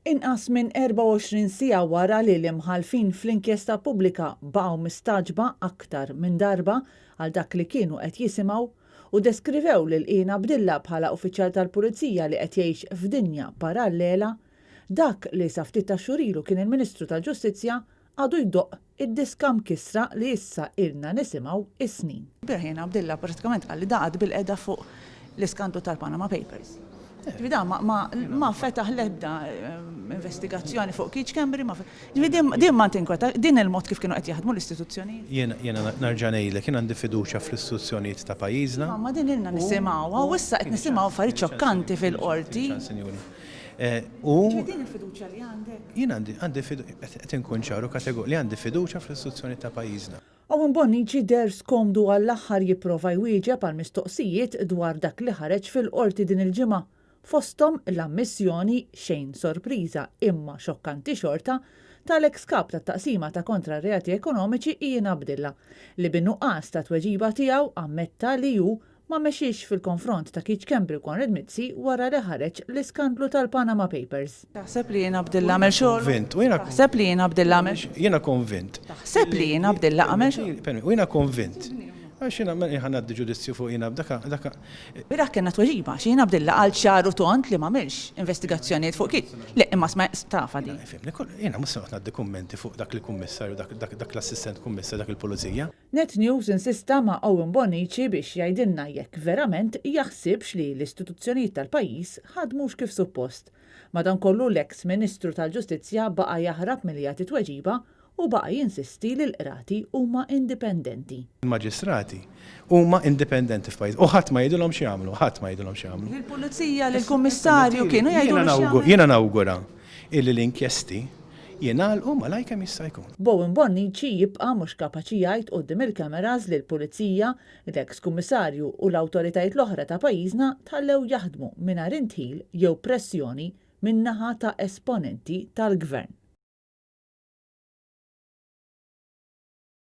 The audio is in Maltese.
Inqas minn 24 siegħa wara li l-imħallfin fl-inkjesta pubblika baqgħu mistagħġba aktar minn darba għal dak li kienu qed jisimgħu u deskrivew lil Ian Abdilla bħala uffiċjal tal-Pulizija li qed jgħix f'dinja parallela, dak li sa ftit tax-xhur ilu kien il-Ministru tal-Ġustizzja għadu jdoqq id-diska mkissra li issa ilna nisimgħu is-snin. Ilbieraħ Ian Abdilla pratikament qal li da qagħad bilqiegħda fuq l-iskandlu tal-Panama Papers. Ġifieri da ma fetaħ l-ebda investigazzjoni fuq Keith Schembri, ma Ġifieri din ma tinkweta, din il-mod kif kienu qed jaħdmu l-istituzzjonijiet. Jiena nerġa' ngħidlek, jien għandi fiduċja fl-istituzzjonijiet ta' pajjiżna. Imma din ilna nisimgħuha u issa qed nisimgħu affarijiet xokkanti fil-qorti. U. Ġifieri din il-fiduċja li għandek? Jien għandi, għandi qed inkun ċar u kategoriku li għandi fiduċja fl-istituzzjonijiet ta' pajjiżna. Owen Bonnici deher skomdu għall-aħħar jipprova jwieġeb għal mistoqsijiet dwar dak li ħareġ fil-Qorti din il-ġimgħa, fosthom l-ammissjoni, xejn sorpriża imma xokkanti xorta, tal-eks Kap tat-Taqsima ta' Kontra r-Reati Ekonomiċi Ian Abdilla, li bin-nuqqas ta' tweġiba tiegħu ammetta li hu ma mexiex fil-konfront ta' Keith Schembri u Konrad Mizzi wara li ħareġ l-iskandlu tal-Panama Papers. Taħseb li Ian Abdilla għamel xogħlu? Taħseb li Ian Abdilla għamel xogħlu? Jiena konvint. Taħseb li Ian Abdilla għamel xogħlu? U jiena konvint. Għax jiena ħa ngħaddi ġudizzju fuq Ian Abdilla, dak. Bieraħ kellna tweġiba għax Ian Abdilla qal ċar u tond li m'għamilx investigazzjonijiet fuq Keith. Le, imma tafha din. Fhimni, jiena mhux se noqgħod ngħaddi kummenti fuq dak il-kummissarju, dak l-assistent kummissarju, dak il-pulizija. Net News insista ma' Owen Bonnici biex jgħidilna jekk verament jaħsibx li l-istituzzjonijiet tal-pajjiż ħadmux kif suppost. Madankollu l-eks Ministru tal-Ġustizzja baqa' jaħrab milli jagħti tweġiba u baqa' jinsisti li l-qrati huma indipendenti. Il-maġistrati huma indipendenti f'pajjiżna u ħadd ma jgħidilhom x'jagħmlu, ħadd ma jgħidilhom x'jagħmlu. Lill-pulizija, lill-kummissarju kienu jgħidulu x'jagħmel. Jiena nawgura illi l-inkjesti jingħalqu malajr kemm jista' jkun. Bowen Bonnici jibqa' mhux kapaċi jgħid quddiem il-cameras li l-Pulizija, l-eks Kummissarju u l-awtoritajiet l-oħra ta' pajjiżna tħallew jaħdmu mingħajr indħil jew pressjoni min-naħa ta' esponenti tal-Gvern.